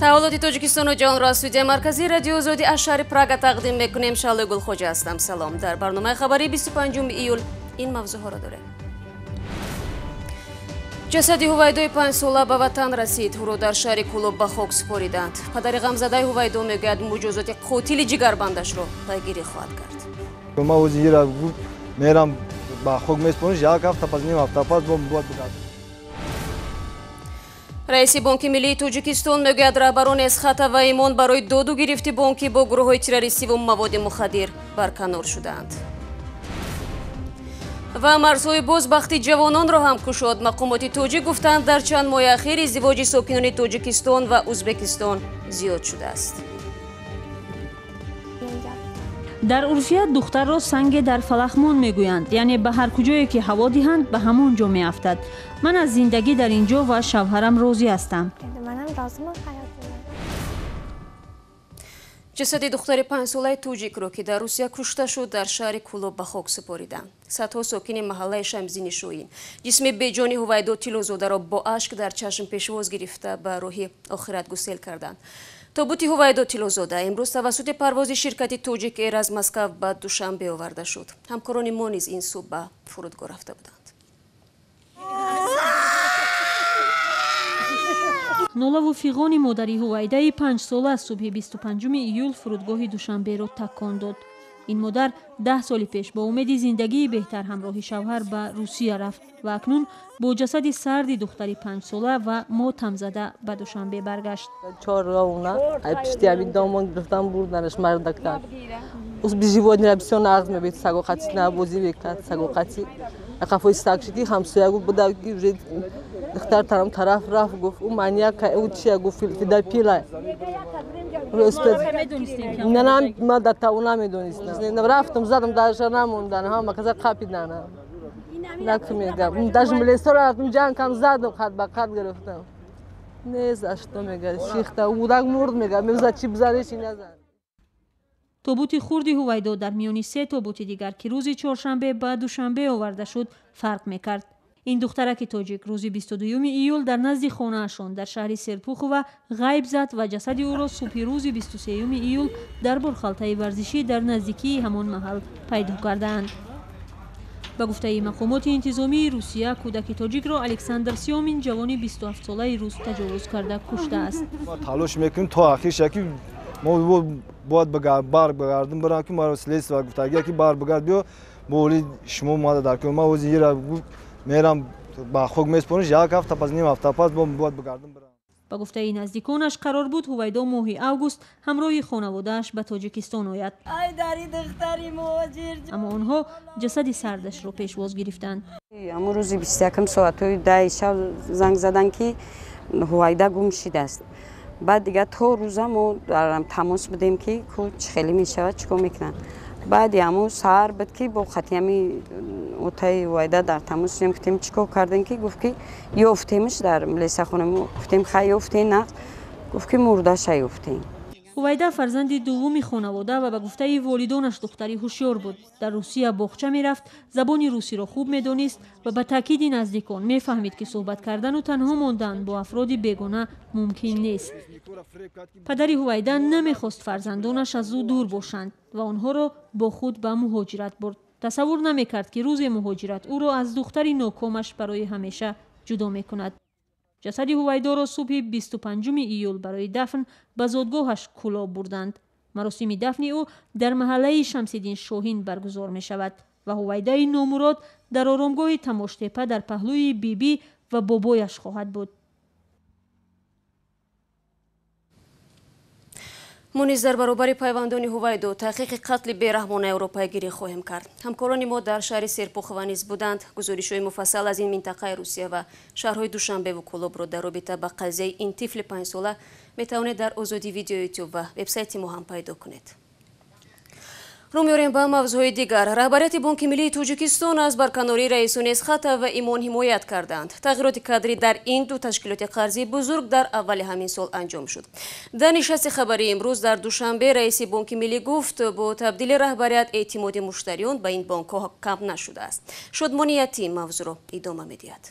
Таҳаввулоти Тоҷикистону ҷаҳонро аз студияи марказии Радиои Озодӣ аз шаҳри Прага тақдим мекунем. Шаҳлои Гулхоҷа ҳастам. Салом. Дар барномаи хабарии 25 июл ин мавзӯъҳоро дорем. Ҷасади Ҳувайдои 5-сола ба ватан расид. Ӯро дар шаҳри Кӯлоб ба хок супориданд. Падари ғамзадаи Ҳувайдо мегӯяд, муҷозоти қотили ҷигарбандашро пайгирӣ хоҳад кард. Ман ҳозир мерам ба хок месупорам, як ҳафта пас, ним ҳафта пас бояд бигардам. Раиси Бонки Миллии Тоҷикистон мегӯяд, раҳбарони Эсхата ва Имон барои доду гирифти бонкӣ бо гурӯҳҳои террористиву маводи мухаддир барканор шудаанд. Ва марзҳои боз бахти ҷавононро ҳам кушод. Мақомоти тоҷик гуфтанд, дар чанд моҳи ахир издивоҷи сокинони Тоҷикистон ва Узбекистон зиёд шудааст. Дар урфият духтарро санге дар фалахмон мегӯянд, яъне ба ҳар куҷое ки ҳаво диҳанд, ба ҳамон ҷо меафтад. Ман аз зиндагӣ дар ин ҷо ва шавҳарам розӣ ҳастам. Ҷасади духтари 5-солаи тоҷикро, ки дар Русия кушта шуд, дар шаҳри Кӯлоб ба хок супориданд. Садҳо сокини маҳаллаи Шамсиддини Шоҳин ҷисми беҷони Ҳувайдо Тиллозодаро бо ашк дар чашм пешвоз гирифта, ба роҳи охират гусел карданд. Тобути Ҳувайдо Тиллозода имрӯз тавассути парвози ширкати Тоҷик Эйр аз Москав ба Душанбе оварда шуд. Ҳамкорони мо низ ин субҳ ба фурудгоҳ рафта буданд. Нолаву фиғони модари Ҳувайдаи 5-сола субҳи 25 июл фурудгоҳи Душанберо такон дод. Ин модар 10 соли пеш бо умеди зиндагии беҳтар ҳамроҳи шавҳар ба Русия рафт ва акнун бо ҷасади сарди духтари 5-сола ва мотамзада ба Душанбе баргашт. Чорона ай пишти ами домон гирифтан бурданаш мардакта. Ус биживоднира бисёр нағз мебид, сагоқати набозӣ мекард, сагоқати. Қафои саг шиди ҳамсоя гуфт буда уже духтар тарам тараф рафт, гуфт ӯ маньяк, ӯ чия, гуфт педофила. Не, ман дар тавон намедонистам. Рафтам, задам, даже намондан, ҳама каза қапидан. Наку мегам. Даже милисора рафтам, ҷангам задам, қад ба қад гирифтам. Не, за что мега, шихта, удак мурд мега, меза чи бизанӣ, чи назан. Тобути хурди Ҳувайдо дар миёни се тобути дигар, ки рӯзи чоршанбе ба Душанбе оварда шуд, фарқ мекард. Ин духтараки тоҷик рӯзи 22 июл дар назди хонаашон дар шаҳри Серпухова ғайб зад ва ҷасади ӯро субҳи рӯзи 23 июл дар борхалтаи варзишӣ дар наздикии ҳамон маҳал пайдо кардаанд. Ба гуфтаи мақомоти интизомии Русия, кӯдаки тоҷикро Александр Сёмин, ҷавони 27-солаи рус, таҷовуз карда куштааст. Талош мекунем то ахир ки мо бояд бар бигардем, бирам ки маро следствие гуфтагия ки бар бигард, биё боли шумо мада дар кун. Ман ҳозир мерам ба хок месупорам, як ҳафта пас, ним ҳафта пас бояд бигардам. Ба гуфтаи наздиконаш, қарор буд Ҳувайдо моҳи август ҳамроҳи хонаводааш ба Тоҷикистон ояд, аммо онҳо ҷасади сардашро пешвоз гирифтанд. Ҳамон рӯзи 21 соатҳои 10 шаб занг заданд, ки Ҳувайда гум шидааст. Баъд дигар то рӯза мо дар тамос будем, ки ку чӣ хеле мешавад, чӣ кор мекунанд. Баъди ҳамун саҳар буд, ки бо хатиами отаи Ҳувайда дар тамос шудем, гуфтем, чӣ кор кардем, ки гуфт, ки ёфтемш дар лесахона. Гуфтем, хай ёфтем, нақд гуфт, ки мурдаша ёфтем. Ҳувайда фарзанди дуввуми хонавода ва ба гуфтаи волидонаш духтари ҳушёр буд. Дар Русия боғча мерафт, забони русиро хуб медонист ва ба таъкиди наздикон мефаҳмид, ки суҳбат кардану танҳо мондан бо афроди бегона мумкин нест. Падари Ҳувайда намехост фарзандонаш аз ӯ дур бошанд ва онҳоро бо худ ба муҳоҷират бурд. Тасаввур намекард, ки рӯзе муҳоҷират ӯро аз духтари нокомаш барои ҳамеша ҷудо мекунад. Ҷасади Ҳувайдоро субҳи 25 июл барои дафн ба зодгоҳаш Кӯлоб бурданд. Маросими дафни ӯ дар маҳаллаи Шамсиддин Шоҳин баргузор мешавад ва Ҳувайдаи номурод дар оромгоҳи Тамоштепа дар паҳлӯи бибӣ ва бобояш хоҳад буд. Мо низ дар баробари пайвандони Ҳувайдо таҳқиқи қатли бераҳмонаи ӯро пайгирӣ хоҳем кард. Ҳамкорони мо дар шаҳри Серпухова низ буданд. Гузоришҳои муфассал аз ин минтақаи Русия ва шаҳрҳои Душанбеву Кӯлобро дар робита ба қазияи ин тифли 5-сола метавонед дар Озодӣ Видео, Ютуб ва вебсайти мо ҳам пайдо кунед. Рӯ меорем ба мавзӯъҳои дигар. Раҳбарияти Бонки Миллии Тоҷикистон аз барканории раисони Эсхата ва Имон ҳимоят карданд. Тағйироти кадрӣ дар ин ду ташкилоти қарзии бузург дар аввали ҳамин сол анҷом шуд. Дар нишасти хабарии имрӯз дар Душанбе раиси Бонки Миллӣ гуфт, бо табдили раҳбарият эътимоди муштариён ба ин бонкҳо кам нашудааст. Шодмонияти мавзӯъро идома медиҳад.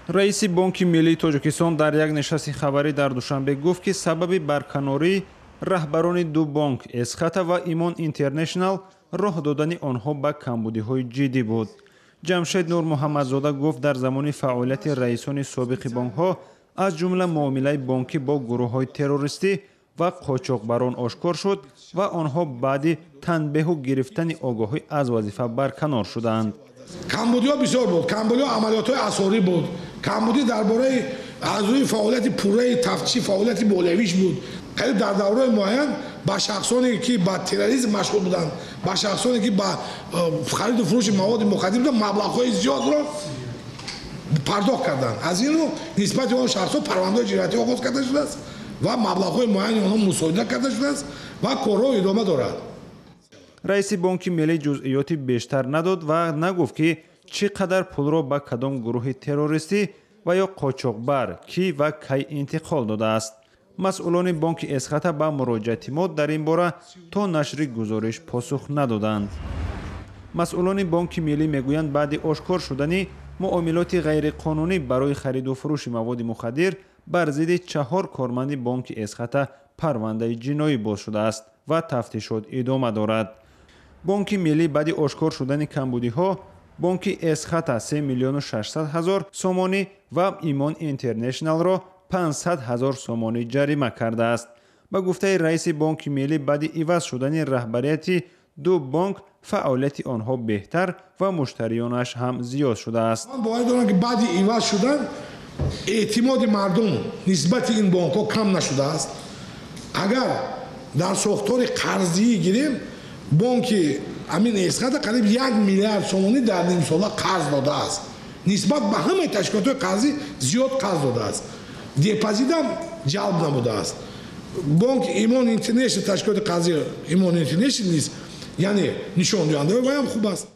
Раиси Бонки миллии Тоҷикистон дар як нишасти хабарӣ дар Душанбе гуфт, ки сабаби барканории раҳбарони ду бонк Эсхата ва Имон Интернешнал роҳ додани онҳо ба камбудиҳои ҷиддӣ буд. Ҷамшед Нурмуҳаммадзода гуфт, дар замони фаъолияти раисони собиқи бонкҳо аз ҷумла муомилаи бонкӣ бо гурӯҳҳои террористӣ ва қочоқбарон ошкор шуд ва онҳо баъди танбеҳу гирифтани огоҳӣ аз вазифа барканор шуданд. Камбудиҳо бисёр буд. Камбудиҳо амалиётҳои асорӣ буд. Камбудӣ дар бораи аз рӯи фаъолияти пурраи тафтиши фаъолияти молиявиш буд. Қариб дар давраи муайян ба шахсоне ки ба терроризм машғул буданд, ба шахсоне ки ба хариду фурӯши маводи мухаддир буданд, маблағҳои зиёдро пардохт карданд. Аз ин рӯ нисбати он шахсҳо парвандаҳои ҷиноятӣ оғоз карда шудааст ва маблағҳои муайяни онҳо мусодира карда шудааст ва корҳо идома дорад. Раиси Бонки миллӣ ҷузъиёти бештар надод ва нагуфт, ки чӣ қадар пулро ба кадом гурӯҳи террористӣ ва ё қочоқбар кӣ ва кай интиқол додааст. Масъулони бонки Эсхата ба муроҷиати мо дар ин бора то нашри гузориш посух надоданд. Масъулони Бонки миллӣ мегӯянд, баъди ошкор шудани муомилоти ғайриқонунӣ барои хариду фурӯши маводи мухаддир бар зидди 4 корманди бонки Эсхата парвандаи ҷиноӣ боз шудааст ва тафтишот идома дорад. Бонки миллӣ баъди ошкор шудани камбудиҳо бонки Эсхата 3 миллиону 600 ҳазор сомонӣ ва Имон Интернешналро 500 ҳазор сомонӣ ҷарима кардааст. Ба гуфтаи раиси Бонки миллӣ, баъди иваз шудани раҳбарияти ду бонк фаъолияти онҳо беҳтар ва муштариёнаш ҳам зиёд шудааст. Ман боварӣ дорам, ки баъди иваз шудан эътимоди мардум нисбати ин бонкҳо кам нашудааст. Агар дар сохтори қарзӣ гирем, бонки амин Эсхата қариб 1 миллиард сомонӣ дар нимсола қарз додааст. Нисбат ба ҳамаи ташкилотҳои қарзӣ зиёд қарз додааст. Депозитам ҷалб намудааст. Бонк Имон Интернешнл, ташкилоти қарзии Имон Интернешнл низ, яъне нишондиҳандаҳои вайам хуб аст.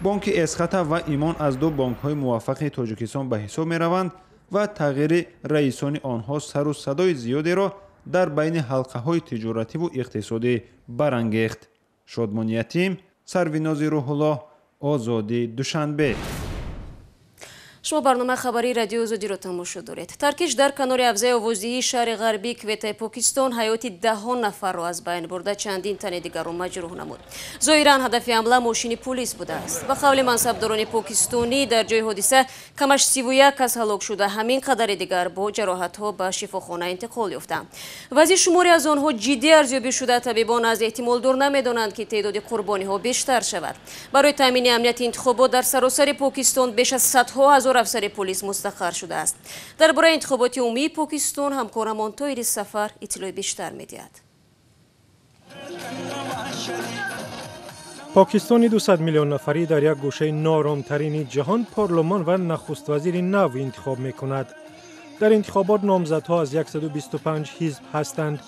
Бонки Эсхата ва Имон аз ду бонкҳои муваффақи Тоҷикистон ба ҳисоб мераванд ва тағйири раисони онҳо сару садои зиёдеро дар байни ҳалқаҳои тиҷоративу иқтисодӣ барангехт. Шодмон Ятим, Сарвинози Рӯҳуллоҳ, Озодӣ, Душанбе. Шумо барномаи хабарии Радиои Озодиро тамошо доред. Таркиш дар канори ҳавзаи овоздиҳии шаҳри ғарбии Кветаи Покистон ҳаёти даҳон нафарро аз байн бурда, чандин тани дигарро маҷрӯҳ намуд. Зоҳиран, ҳадафи ҳамла мошини пулис будааст. Ба қавли мансабдорони покистонӣ, дар ҷои ҳодиса камаш 31 кас ҳалок шуда, ҳамин қадари дигар бо ҷароҳатҳо ба шифохона интиқол ёфтанд. Вазъи шуморе аз онҳо ҷиддӣ арзёбӣ шуда, табибон аз эҳтимол дур намедонанд, ки теъдоди қурбониҳо бештар шавад. Барои таъмини амнияти интихобот дар саросари Покистон беш аз садҳо ҳазор афсари полис мустақар шудааст. Дар бораи интихоботи умумии Покистон ҳамкорамон Тоҳири Сафар иттилои бештар медиҳад. Покистони 200 миллион нафарӣ дар як гӯшаи нооромтарини ҷаҳон парлумон ва нахуствазири нав интихоб мекунад. Дар интихобот номзадҳо аз 125 ҳизб ҳастанд.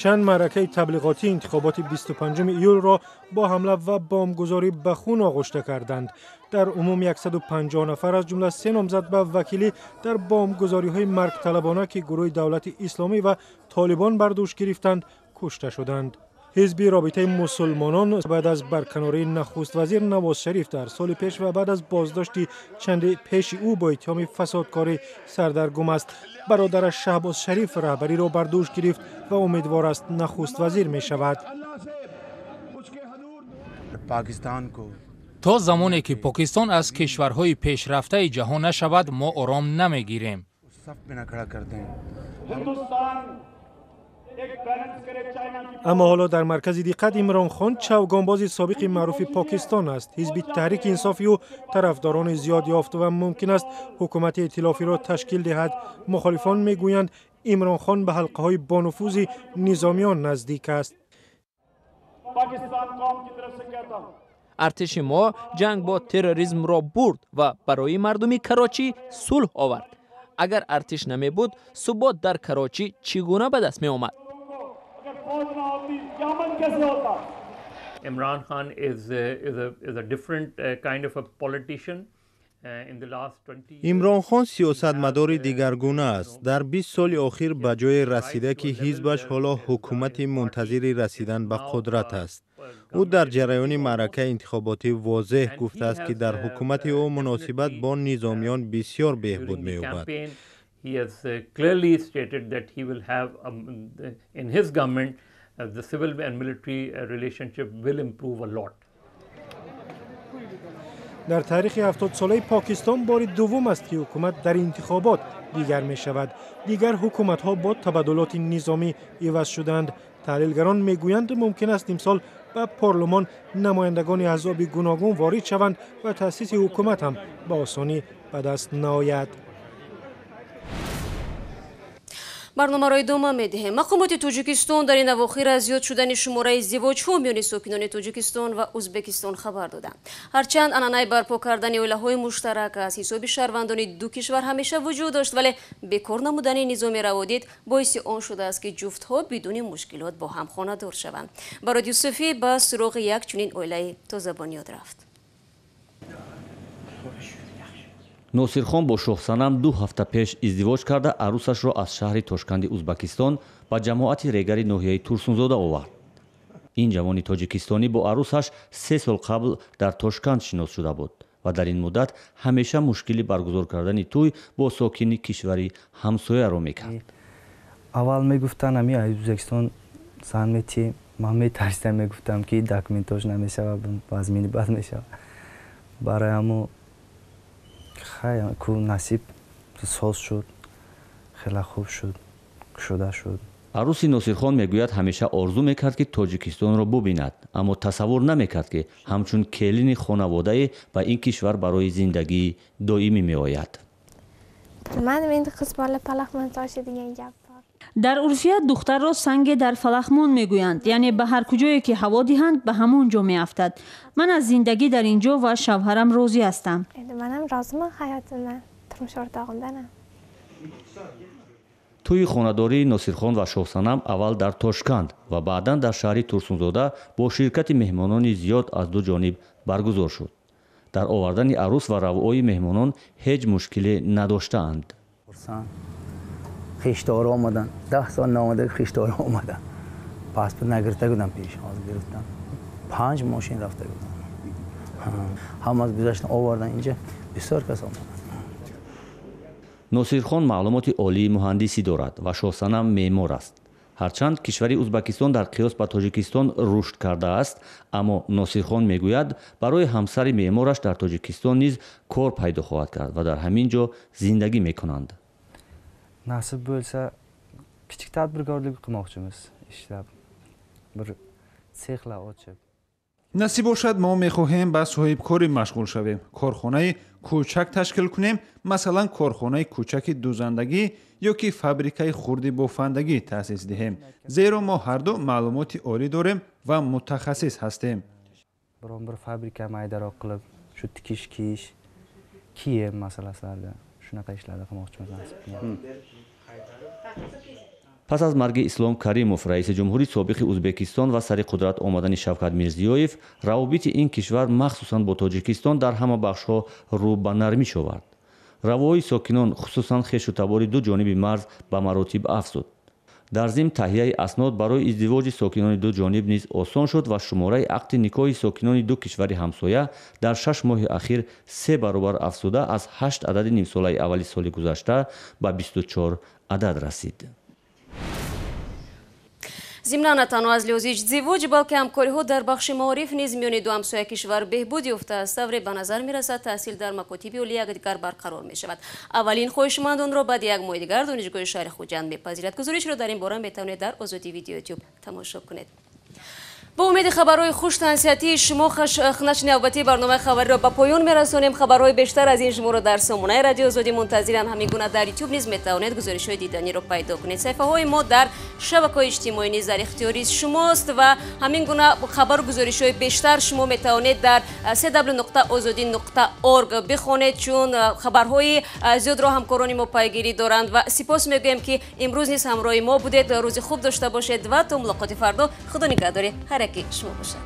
Чанд маъракаи таблиғотии интихоботи 25 июлро бо ҳамла ва бомбгузорӣ ба хун оғушта карданд. Дар умум 150 нафар, аз ҷумла се номзад ба вакилӣ, дар бомбгузориҳои маргталабона, ки гурӯҳи Давлати Исломӣ ва Толибон бар дӯш гирифтанд, кушта шуданд. Ҳизби Робитаи мусулмонон баъд аз барканории нахуствазир Навоз Шариф дар соли пеш ва баъд аз боздошти чанде пеши ӯ бо иттиҳоми фасодкорӣ сардаргум аст. Бародараш Шаҳбоз Шариф раҳбариро бар дӯш гирифт ва умедвор аст, нахуствазир мешавад. То замоне ки Покистон аз кишварҳои пешрафтаи ҷаҳон нашавад, мо ором намегирем. Аммо ҳоло дар маркази диққат Имрон Хон, чавгонбози собиқи маъруфи Покистон аст. Ҳизби Таҳрики Инсофи ӯ тарафдорони зиёд ёфт ва мумкин аст ҳукумати эътилофиро ташкил диҳад. Мухолифон мегӯянд, Имрон Хон ба ҳалқаҳои бонуфузи низомиён наздик аст. Артиши мо ҷанг бо терроризмро бурд ва барои мардуми Карочӣ сулҳ овард. Агар артиш намебуд, субот дар Карочӣ чӣ гуна ба даст меомад? Imran Khan is a different kind of a politician. Имронхон сиёсатмадори дигаргуна аст. Дар 20 соли охир ба ҷое расида, ки ҳизбаш ҳоло ҳукумати мунтазири расидан ба қудрат аст. Ӯ дар ҷараёни маъракаи интихоботӣ возеҳ гуфтааст, ки дар ҳукумати ӯ муносибат бо низомиён бисёр беҳбуд меёбад. He has clearly stated that he will have in his government the civil and military relationship will improve a lot. Дар таърихи 70-солаи Покистон бори дуввум аст, ки ҳукумат дар интихобот дигар мешавад. Дигар ҳукуматҳо бо табаддулоти низомӣ иваз шуданд. Таҳлилгарон мегӯянд, мумкин аст имсол ба парлумон намояндагони аҳзоби гуногун ворид шаванд ва таъсиси ҳукумат ҳам ба осонӣ ба даст наояд. Барномаро идома медиҳем. Мақомоти Тоҷикистон дар ин авохир аз зиёд шудани шумораи издивоҷҳо миёни сокинони Тоҷикистон ва Ӯзбекистон хабар доданд. Ҳарчанд анъанаи барпо кардани оилаҳои муштарак аз ҳисоби шаҳрвандони ду кишвар ҳамеша вуҷуд дошт, вале бекор намудани низоми раводид боиси он шудааст, ки ҷуфтҳо бидуни мушкилот бо ҳам хонадор шаванд. Барод Юсуфӣ ба суроғи як чунин оилаи тозабунёд рафт. Носирхон бо Шоҳсанам 2 ҳафта пеш издивоҷ карда, арӯсашро аз шаҳри Тошканди Узбакистон ба ҷамоати регари ноҳияи Турсунзода овард. Ин ҷавони тоҷикистонӣ бо арӯсаш 3 сол қабл дар Тошканд шинос шуда буд ва дар ин муддат ҳамеша мушкили баргузор кардани тӯй бо сокини кишвари ҳамсояро мекард. Аввал мегуфтанд, ами Узбекистон зан метиҳ, ман метарсидам, мегуфтам, ки документош намешавад, вазмини бад мешавад. Барои ҳамо ку насиб соз шуд, хеле хуб шуд, кушода шуд. Арӯси Носирхон мегӯяд, ҳамеша орзу мекард, ки Тоҷикистонро бубинад, аммо тасаввур намекард, ки ҳамчун келини хонаводае ба ин кишвар барои зиндагии доимӣ меояд. Дар урфият духтарро санге дар фалахмон мегӯянд, яъне ба ҳар куҷое ки ҳаво диҳанд, ба ҳамон ҷо меафтад. Ман аз зиндагӣ дар ин ҷо ва шавҳарам розӣ ҳастам. Тӯйи хонадории Носирхон ва Шоҳсанам аввал дар Тошканд ва баъдан дар шаҳри Турсунзода бо ширкати меҳмонони зиёд аз ду ҷониб баргузор шуд. Дар овардани арӯс ва равъои меҳмонон ҳеҷ мушкиле надоштаанд. Хешторо омаданд, 10 сол наомада хешторо омаданд. Паспорт нагирифта будам, пеш ҳозир гирифтам. 5 мошин рафта будам. Ҳама аз гузаштан овардан инҷа, бисёр кас омаданд. Носирхон маълумоти олии муҳандисӣ дорад ва Шоҳсанам меъмор аст. Ҳарчанд кишвари Узбакистон дар қиёс ба Тоҷикистон рушд кардааст, аммо Носирхон мегӯяд, барои ҳамсари меъмораш дар Тоҷикистон низ кор пайдо хоҳад кард ва дар ҳамин ҷо зиндагӣ мекунанд. Nasib bo'lsa, kichik tadbirkorlik qilmoqchimiz, ishlab bir sexlar ochib. Насиб бошад, мо мехоҳем ба соҳибкорӣ машғул шавем, корхонаи кӯчак ташкил кунем, масалан корхонаи кӯчаки дӯзандагӣ ё ки фабрикаи хурди бофандагӣ таъсис диҳем, зеро мо ҳарду маълумоти олӣ дорем ва мутахассис ҳастем. Biron bir fabrika maydaroq qilib, shu tikish, kiyish, kiyim masalasida shunaqa ishlarni qilmoqchimiz nasib. Пас аз марги Ислом Каримов, раиси ҷумҳури собиқи Узбекистон ва сари қудрат омадани Шавкат Мирзиёев, равобити ин кишвар махсусан бо Тоҷикистон дар ҳама бахшҳо рӯ ба нармӣ шовард. Равои сокинон, хусусан хешу табори ду ҷониби марз, ба маротиб афзуд. Дар зимн таҳияи аснод барои издивоҷи сокинони ду ҷониб низ осон шуд ва шумораи ақди никоҳи сокинони ду кишвари ҳамсоя дар 6 моҳи ахир 3 баробар афзуда аз 8 адади нимсолаи аввали соли гузашта ба 24 адад расид. Зимна на танҳо аз лиҳози издивоҷ, балки ҳамкориҳо дар бахши маориф низ миёни ду ҳамсоя кишвар беҳбуд ёфтааст. Тавре ба назар мерасад, таҳсил дар макотиби олӣ якдигар барқарор мешавад. Аввалин хоҳишмандонро баъди як моҳи дигар донишгоҳи шаҳри Хуҷанд мепазирад. Гузоришро дар ин бора метавонед дар Озодӣ видео ютуб тамошо кунед. Бо умеди хабарҳои хуш тансиҳатии шумо нашри навбатии барномаи хабариро ба поён мерасонем. Хабарҳои бештар аз ин шуморо дар сомонаи Радиои Озодӣ мунтазиранд. Ҳамин гуна дар ютуб низ метавонед гузоришҳои диданиро пайдо кунед. Саҳифаҳои мо дар шабакаҳои иҷтимоӣ низ дар ихтиёри шумост ва ҳамин гуна хабару гузоришҳои бештар шумо метавонед дар cw.ozodi.org бихонед, чун хабарҳои зиёдро ҳамкорони мо пайгирӣ доранд. Ва сипос мегӯем, ки имрӯз низ ҳамроҳи мо будед. Рӯзи хуб дошта бошед ва то мулоқоти фардо Худо нигаҳдори ҳар яки шумо бошад.